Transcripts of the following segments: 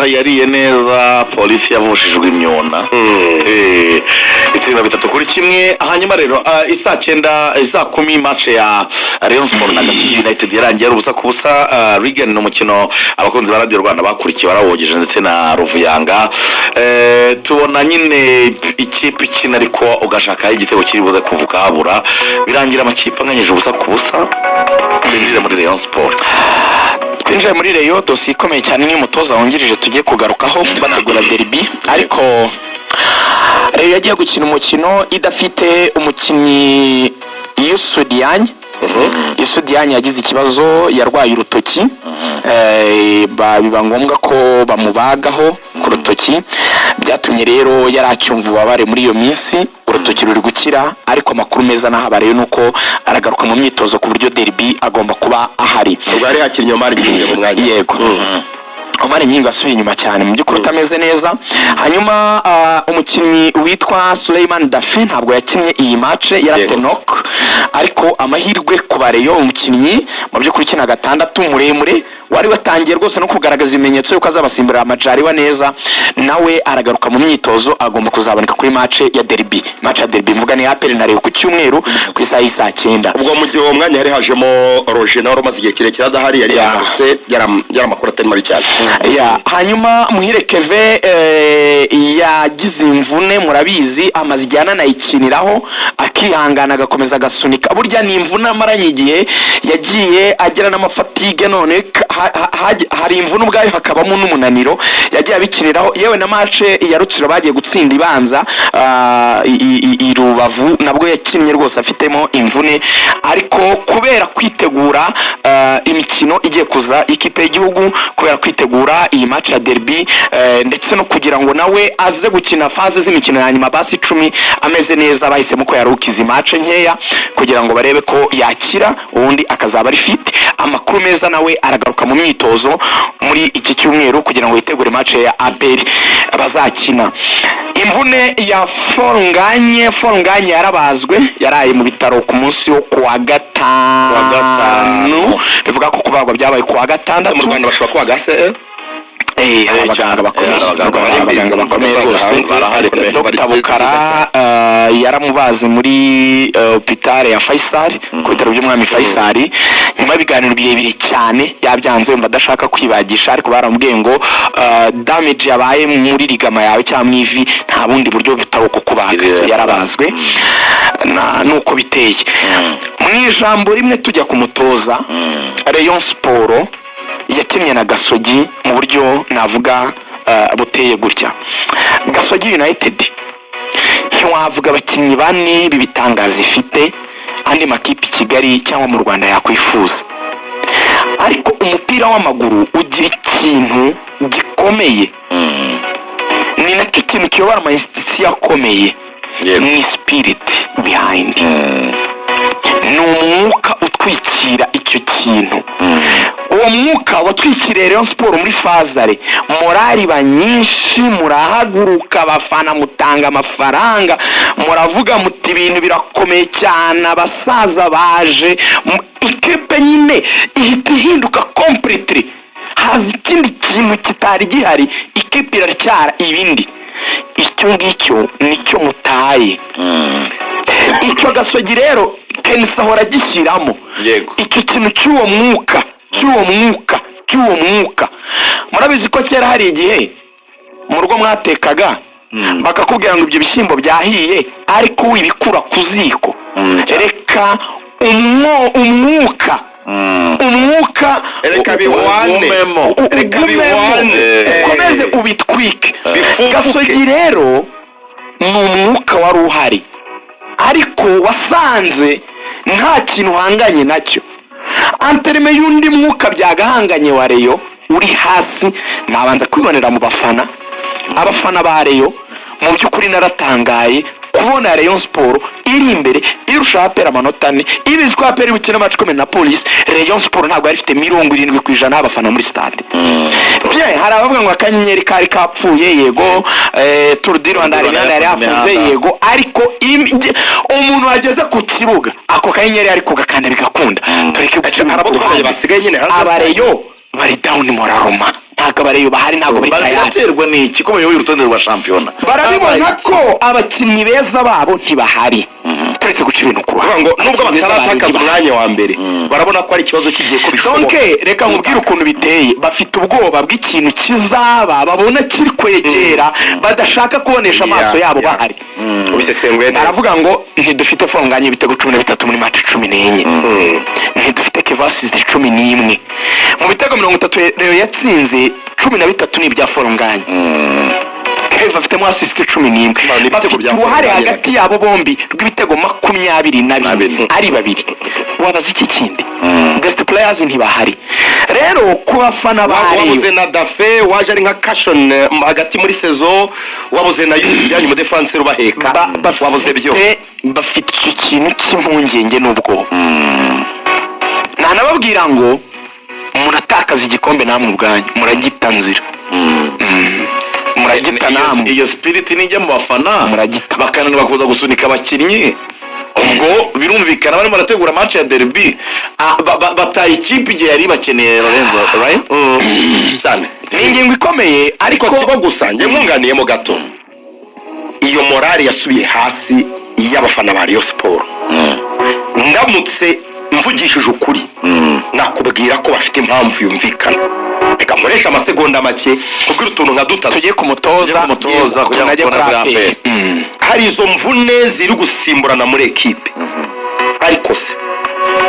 Yariye neza, Polisi yavushijwe imyuna. Itsinda 3-1. Hanyuma rero isaa 9, isaa 10, match ya Rayon Sport na Gasogi United yarangiye ari 0-0. Regan, ni umukino abakunzi ba Radiyo Rwanda bakurikiye, barawogeje ndetse na Ruvuyanga. Tubona nyine ikipe ikina, ariko ugashaka igitego kiri buze kuvuka habura, birangira amakipe anganyije 0-0. Twinjire muri Rayon Sport. Twinjiye muri Rayon, dosiye ikomeye cyane ni umutoza wungirije tugiye kugarukaho bategura derby. Ariko Rayon yagiye gukina umukino idafite umukinnyi Youssou Diagne. Youssou Diagne yagize ikibazo, yarwaye urutoki. Biba ngombwa ko bamubagaho ku rutoki. Byatumye rero yari acyumva ububabare muri iyo minsi. Urutoki ruri gukira, ariko amakuru meza n'aho rero ni uko aragaruka mu myitozo, ku buryo derby agomba kuba ahari. Ubwo hari hakinnye Omar Gningue mu mwanya. Yego, Omar Gningue asubiye inyuma cyane, mu by'ukuri utameze neza. Hanyuma umukinnyi witwa Suleiman Dafe ntabwo yakinnye iyi match, yari afite knock. Ariko amahirwe ku ba Rayon, umukinnyi mu by'ukuri ukina gatandatu muremure wari watangiye rwose no kugaragaza ibimenyetso yuko azabasimburira Amajariwa neza, nawe aragaruka mu myitozo, agomba kuzaboneka kuri match ya derby. Match ya derby mvuga ni APR na Rayon ku cyumweru ku isaha y'isaa 9. Ubwo mu gihe uwo mwanya hari hajemo Roger, nawe wari umaze igihe kirekire adahari, yari yagarutse, yari amakuru atari mabi cyane. Ya, hanyuma Muhire Keve yagize imvune, murabizi, amaze igihe ananayikiniraho, akihangana, agakomeza agasunika. Burya ni imvune amaranye igihe, yagiye agira n'ama fatigue. None hari imvune ubwayo, hakabamo n'umunaniro, yagiye abikiniraho. Yewe na match ya Rutsiro bagiye gutsinda ibanza i Rubavu, nabwo yakinnye rwose afitemo imvune. Ariko kubera kwitegura imikino igiye kuza ikipe y'igihugu, kubera kwitegura iyi match ya derby, ndetse no kugira ngo nawe aze gukina phase z'imikino ya nyuma basi 10 ameze neza, bahisemo ko yaruhuka izi match nkeya kugira ngo barebe ko yakira, ubundi akazaba ari fit. Amakuru meza, nawe aragaruka mu myitozo muri iki cyumweru kugira ngo yitegure match ya APR bazakina. Imvune ya Fall Ngagne, Fall Ngagne yarabazwe, yaraye mu bitaro ku munsi wo kuwa gatanu. Bivuga ko kubagwa byabaye kuwa Mu gatandatu. Rwanda bashobora kubaga se? Hari abaganga bakomeye. Hari abaganga. Hari abaganga bakomeye rwose. Barahari pe. Dr Bukara yaramubaze muri hôpital ya Faisal, ku bitaro by'umwami Faisal, nyuma y'ibiganiro birebire cyane. Yabyanze, yumva adashaka kwibagisha, ariko baramubwiye ngo damage yabaye muri ligament yawe cyangwa mu ivi, nta bundi buryo butari ukukubaga. So, yarabazwe nuko biteye. Mu ijambo rimwe, tujya ku mutoza, Rayon Sport yakinnye na Gasogi mu buryo navuga buteye gutya. Gasogi United ntiwavuga abakinnyi bane b'ibitangaza ifite andi makipe i Kigali cyangwa mu Rwanda yakwifuza, ariko umupira w'amaguru ugira ikintu gikomeye, ni nacyo kintu kiyobora ama institution akomeye, ni spirit behind, ni umwuka utwikira icyo kintu. Uwo mwuka watwikiriye Rayon Sport muri phase aller, morale iba nyinshi, murahaguruka abafana, mutanga amafaranga, muravuga muti ibintu birakomeye cyane, abasaza baje. Ikipe nyine ihita ihinduka completely, haza ikindi kintu kitari gihari, ikipe iracyara ibindi. Icyo ngicyo nicyo mutaye. Icyo Gasogi rero KNC ahora agishyiramo icyo kintu cy'uwo mwuka, cy'uwo mwuka, cy'uwo mwuka. Murabizi ko kera hari igihe mu rugo mwatekaga, bakakubwira ngo ibyo bishyimbo byahiye, ariko wibikura ku ziko, reka umwuka, umwuka Reka biwane. Ugumemo. Reka ugumemo, biwane. ukomeze ubitwike. Bifufuke. Gasogi rero ni umwuka wari uhari, ariko wasanze nta kintu uhanganye nacyo en termes y'undi mwuka byagahanganye wa Rayon uri hasi. Nabanza kwibonera mu bafana, abafana ba Rayon. Mu by'ukuri naratangaye kubona Rayon Sport iri imbere irusha APR amanota 4, ibizi ko APR bukina match ikomeye na Polisi. Rayon Sport ntabwo yari ifite 70% y'abafana muri stade. Bien, hari abavuga ngo akanyenyeri kari kapfuye, yego. Tour du Rwanda, hari imihanda yari yafunze, yego. Ariko umuntu wageze ku kibuga, ako kanyenyeri ari kugakanda bigakunda. Tureke Hari abo guca twabonye basigaye nyine hanze. Aba Rayon Bari down moralement, ntabwo abareyo bahari, ntabwo bari tayari. Biraterwa n'iki ko bayoboye urutonde rwa shampiyona? Barabibona ko abakinnyi beza babo ntibahari, turetse guca ibintu ku Kuvuga ruhande. ngo nubwo Abakinnyi beza babo bataratakaza ntibahari. umwanya wa mbere, barabona ko ari ikibazo cy'igihe, ko bishoboka. Donc reka nkubwire ukuntu biteye. Bafite ubwoba bw'ikintu kizaba, babona kiri kwegera, badashaka kubonesha amaso yabo bahari. Ubisesenguye neza. Baravuga ngo ntidufite Fall Ngagne, ibitego 13 muri match 14, ntidufite Kevin assist 11. Mu bitego 30 Rayon yatsinze, 13 ni ibya Fall Ngagne. Kevin afitemo assist 11. Ni ibitego Bafite bya uruhare Fall Ngagne. hagati yabo bombi rw'ibitego 22 Na bine. ari babiri. Wabaza iki kindi? Best players ntibahari. Rero ku bafana ba Wabuze Rayon, na Dafe waje ari nka caution hagati muri saison, wabuze na Yusuf yanyu umudefanseri ubaheka, wabuze byose. Bafite icyo kintu cy'impungenge n'ubwoba. Ntanababwira ngo muratakaza igikombe, namwe ubwanyu muragita nzira. Muragita namwe. Iyo spirit nijya mu bafana, Muragita. bakananirwa kuza gusunika abakinnyi, ubwo birumvikana barimo barategura match ya derby. Bataye ikipe igihe yari ibakeneye, Lorenzo, right? Cyane. Ni ingingo ikomeye, ariko Ariko sibo gusa, njye nkunganiyemo gato. Iyo morale yasubiye hasi y'abafana ba Rayon Sport, ndamutse mvugishije ukuri, nakubwira ko bafite impamvu yumvikana. Reka nkoreshe amasegonda make kubwira utuntu nka dutatu. Tujye ku mutoza. Tujye ku mutoza kugira ngo tunajye tubone kuri kuri APR. APR. Hari izo mvune ziri gusimburana muri ekipe, ariko se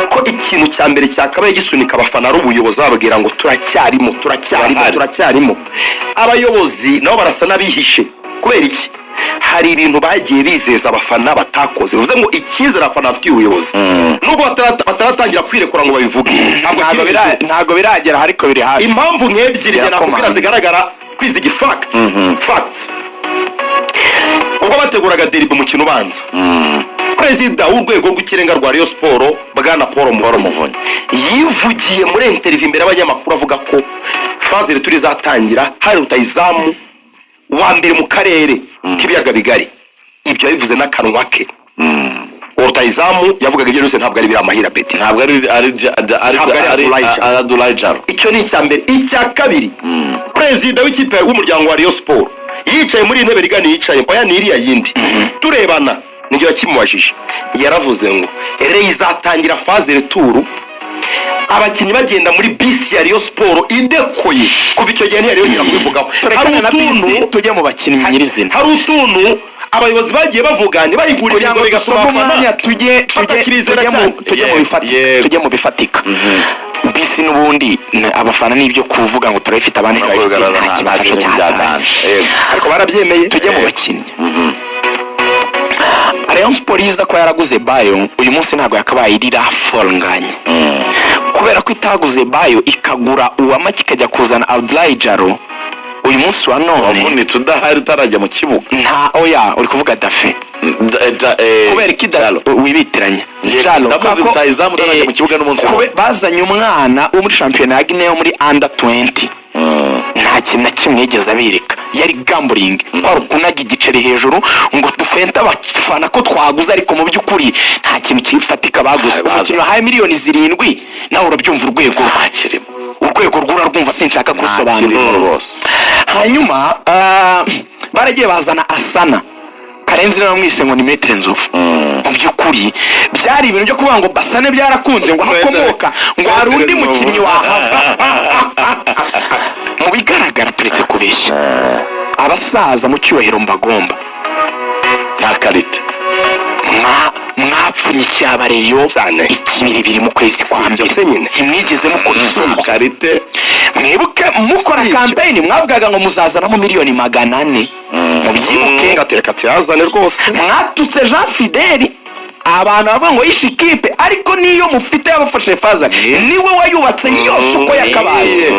ko ikintu cya mbere cyakabaye gisunika abafana ari ubuyobozi, bababwira ngo turacyarimo, turacyarimo, Turahari. turacyarimo. Abayobozi nabo barasa n'abihishe. Kubera iki? Hari ibintu bagiye bizeza abafana batakoze, bivuze ngo icyizere abafana bafitiye ubuyobozi, nubwo bataratangira kwirekura ngo babivuge, ntabwo Ntabwo kiri hejuru. Ntabwo biragera, ariko biri hafi. Impamvu nk'ebyiri njye nakubwira Birakomanga. zigaragara kwizigi, facts, facts. Ubwo bateguraga derby, umukino ubanza, perezida w'urwego rw'ikirenga rwa Rayon Sport, bwana Paul Paul Muvunyi, Muvunyi, yivugiye muri interview imbere y'abanyamakuru avuga ko phase retour izatangira hari rutayizamu wa mbere mu karere k'ibiyaga bigari. Ibyo yabivuze n'akanwa ke. Uwo rutayizamu yavugaga ibyo byose ntabwo ari Biramahire Abeddy. Ntabwo ari ari ari Ntabwo ari ari Abdoulaye Jalo. ari Abdoulaye Jalo. Icyo ni icya mbere. Icya kabiri, perezida w'ikipe w'umuryango wa Rayon Sport yicaye muri iyi ntebe rigani yicaye, oya, ni iriya yindi turebana, nibyo yakimubajije. Yaravuze ngo Rayon izatangira phase retour abakinnyi bagenda muri bisi ya Rayon Sport idekoye. Kuva icyo gihe ntiyari yongera kubivugaho. Hari Turekane na utuntu bisi, tujye mu bakinnyi nyirizina. Hari utuntu abayobozi bagiye bavuga ntibayigurire, Kugira ngo bigatuma dusome abafana umwanya, tujye batakibizera tujye mu cyane. tujye mu bifatika, tujye mu bifatika. Bisi n'ubundi abafana n'ibyo kuvuga ngo turabifite, abandi ntibabifite, nta nta kibafasha kintu cyane. byaganje. Yego. Ariko barabyemeye. Tujye mu bakinnyi. Rayon Sport iza kuba yaraguze Bayo, uyu munsi ntabwo yakabaye irira Fall Ngagne. Kubera ko itaguze Bayo, ikagura Uwamaki, ikajya kuzana Abdoulaye Jalo, uyu munsi wa none Wavunitse, udahari, utarajya mu kibuga. Nta, oya, uri kuvuga Dafe. Kubera ko Jalo. wibitiranya. Yego, Jalo, ndamuzi. Rutahizamu utarajya mu kibuga n'umunsi umwe. Bazanye umwana wo muri shampiyona ya Guinea wo muri under 20, nta kintu na kimwe yigeze abereka. Yari gambling, kwari ukunaga igiceri hejuru ngo dufente abafana ko twaguze, ariko mu by'ukuri nta kintu kifatika baguze. Baza. Umukinnyi wahaye miliyoni 7, nawe urabyumva urwego rwe. Ntakirimo. Urwego rw'urarwumva, sinshaka kurusobanura. Ntakirimo rwose. Hanyuma baragiye bazana Asana Karenzi, nawe mwise ngo ni Maître Nzovu. Mu by'ukuri byari ibintu byo kuvuga ngo Basane byarakunze, ngo aho akomoka ngo hari undi mukinnyi wahava. Mu bigaragara, turetse kubeshya abasaza, mu cyubahiro mbagomba, Nta qualité. Mwapfunyikiye abareyo Cyane. ikibiribiri mu kwezi kwa mbere. Byose nyine. Ntimwigeze mukora Nta isoko. qualité. Mwibuke mukora campaign mwavugaga ngo muzazanamo miliyoni 400, mubyibuke. Ngatereka tuyazane rwose. Mwatutse Jean Fideli, abantu bavuga ngo yishe ikipe, ariko niyo mufite yabafashe faza, niwe wayubatse yose uko yakabaye.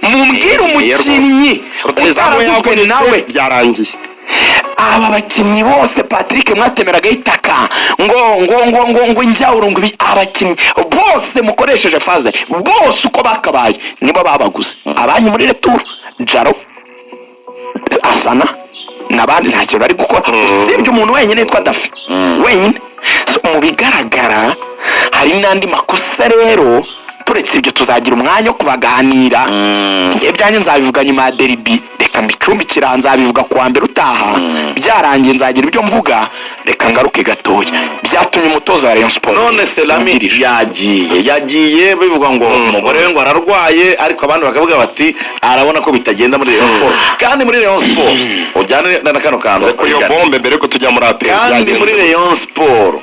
Mumbwire umukinnyi utaraguzwe nawe. Byarangiye. Aba bakinnyi bose, Patrick, mwatemeragaho itaka ngo injyawuro, ngo ibi, abakinnyi bose mukoresheje faze bose uko bakabaye nibo babaguze abanyu muri retour. Jaro, Asana n'abandi nta kintu bari gukora, usibye umuntu wenyine witwa Dafi wenyine. So, mu bigaragara hari n'andi makosa rero. Turetse ibyo, tuzagira umwanya wo kubaganira. Njye ibyanjye nzabivuga nyuma ya derby. Reka mbicumbikira, nzabivuga kuwa mbere utaha byarangiye, nzagira ibyo mvuga. Reka ngaruke gatoya, byatumye umutoza wa Rayon Sport None Selami wungirije. Yagiye bivuga ngo umugore we ngo ararwaye, ariko abandi bakavuga bati arabona ko bitagenda muri Rayon Sport. Kandi muri Rayon Sport, ujyane na kano kantu, Kuri iyo bombe mbere yuko tujya muri APR, kandi muri Rayon Sport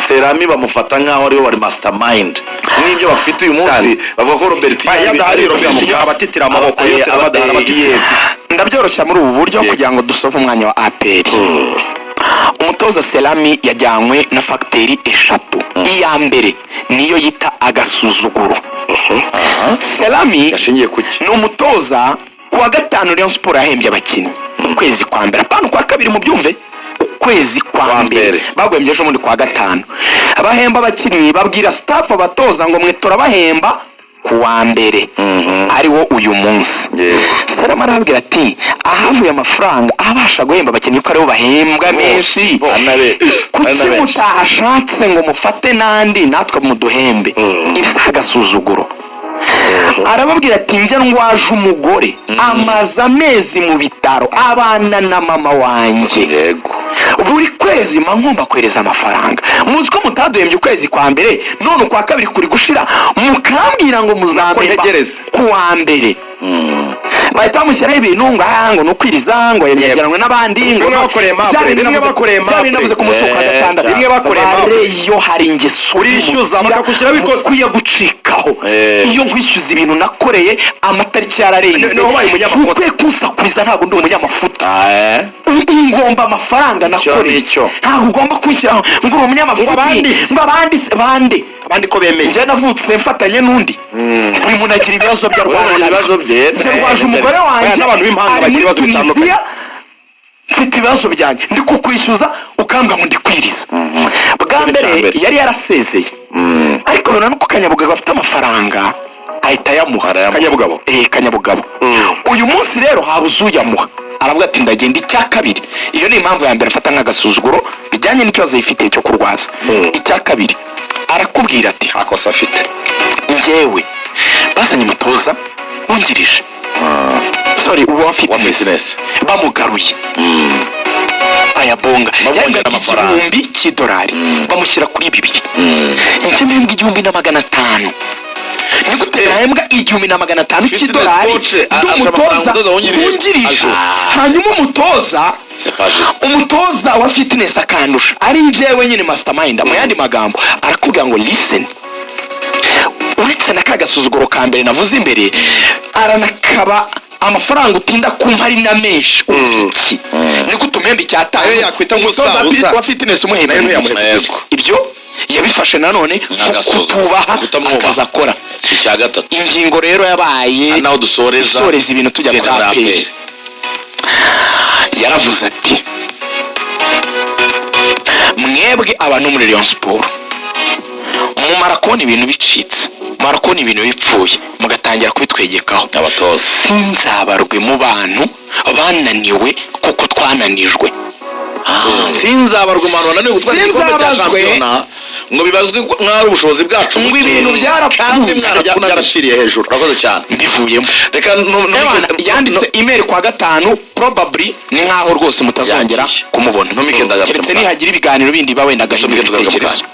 Selami bamufata nk'aho ariwe wari mastermind n'ibyo bafite uyu munsi. Bavuga ko Robert Iyo adahari, Robertinho abatitira amaboko yose, adahari abatitira. Ndabyoroshya muri ubu buryo kugira ngo dusove umwanya wa APR. Umutoza Selami yajyanywe na facteur eshatu. Iya mbere niyo yita agasuzuguro. Selami Gashingiye ku ki? ni umutoza, ku wa gatanu Rayon Sport yahembye abakinnyi ukwezi kwa mbere, apana ukwa kabiri, mubyumve, ukwezi kwa Kwa mbere. mbere. Baguhembye ejo bundi kwa gatanu. Bahemba abakinnyi, babwira staff, abatoza ngo mwe turabahemba ku wa mbere, ari wo uyu munsi. Selama arababwira ati ahavuye amafaranga abasha guhemba abakinnyi, ko aribo bahembwa menshi, kuki ari na benshi. mutahashatse ngo mufate n'andi natwe muduhembe? Ibi si agasuzuguro? Arababwira ati njya ndwaje umugore, amaze amezi mu bitaro, abana na mama wanjye. Buri kwezi mba ngomba kohereza amafaranga. Muzi ko mutaduhembye ukwezi kwa mbere, none ukwa kabiri kuri gushira mukambwira ngo muzampemba Ntegereze. ku wa mbere. Bahita bamushyiraho ibintu ngo aha ngo ni ukwiriza, ngo yegeranywe n'abandi, ngo Bimwe bakoreye Bya mapure, bintu bimwe bakoreye bya bintu navuze ku munsi wo kwa mapure. gatandatu. Bimwe bakoreye mapure. Bareyo hari ingeso Urishyuza, y'umupira bakagushyiraho ikosa. mukwiye gucikaho. Iyo nkwishyuza ibintu nakoreye, amatariki yararenze, Niho wabaye umunyamakosa. ukwiye kunsakuriza. Ntabwo ndi umunyamafuta. Ngomba amafaranga nakoreye. Nicyo. Ntabwo ugomba kunshyiraho ngo uri umunyamafuti, Ngo abandi. ngo abandi se bande? Abandi ko bemeye. Njye navutse mfatanye n'undi. Buri muntu agira ibibazo bye arwana Uri nabyo. ibibazo bye. Njye ndwaje umugore wanjye, Oya, n'abantu b'impanga ari bagira muri ibibazo bitandukanye. Tunisiya, mfite ibibazo byanjye, ndi kukwishyuza ukambwa ngo ndikwiriza. Bwa Icyo ni mbere icya mbere. yari yarasezeye, ariko noneho ko Kanyabugabo afite amafaranga, ahita ayamuha. Arayamuha. Kanyabugabo. Eh, Kanyabugabo. Uyu munsi rero habuze uyamuha, aravuga ati ndagenda. Icya kabiri, iyo ni impamvu ya mbere afata nk'agasuzuguro bijyanye n'ikibazo yifitiye cyo kurwaza. Icya kabiri, arakubwira ati Nta kosa afite. Njyewe bazanye umutoza wungirije, sorry, uwa Wa fitness, fitness. bamugaruye ayabonga Bamwongera yahembwaga amafaranga. 1000 cy'idolari, bamushyira kuri 2000. Njye mpembwa 1500. Ni gute nahembwa 1500 Fitness cy'idolari coach, ndi arusha umutoza amafaranga umutoza wungirije. wungirije? Ah. Hanyuma umutoza C'est pas juste. umutoza wa fitness akandusha, ari njyewe nyine mastermind. Mu yandi magambo arakubwira ngo listen, uretse na ka gasuzuguro ka mbere navuze imbere, aranakaba amafaranga utinda kumpa ari na menshi. Iki ni gute umuhemba icyatanu, Ayo yakwita umutoza nk'ubusa. wa fitness umuhemba Nayo ntiyamuhemba. Yego. Ibyo yabifashe nanone nko Nk'agasuzuguro. kutubaha Kutamwubaha. akazi akora. Icya gatatu, Ingingo rero yabaye ari naho dusoreza, dusoreza ibintu tujya tugenda muri muri APR, yaravuze ati mwebwe abantu muri Rayon Sport mumara kubona ibintu bicitse, mumara kubona ibintu bipfuye, mugatangira kubitwegekaho. Abatoza. Sinzabarwe mu bantu bananiwe kuko twananijwe. Sinzabarwa umuntu wananiwe gutwara igikombe cya Sinzabazwe. shampiyona ngo bibazwe nk'aho ari ubushobozi bwacu Ngo buke. ibintu byarapfuye. Kandi mwaratunaniwe. Byarashiriye hejuru. Urakoze cyane. Mbivuyemo. Reka Ewana, yanditse email kwa gatanu, probably ni nkaho rwose mutazongera Yagiye. kumubona, Ntumike ndagarutse keretse mu kanya. nihagira ibiganiro bindi biba wenda agahindura Ntumike tugaruke mu ibitekerezo. kanya.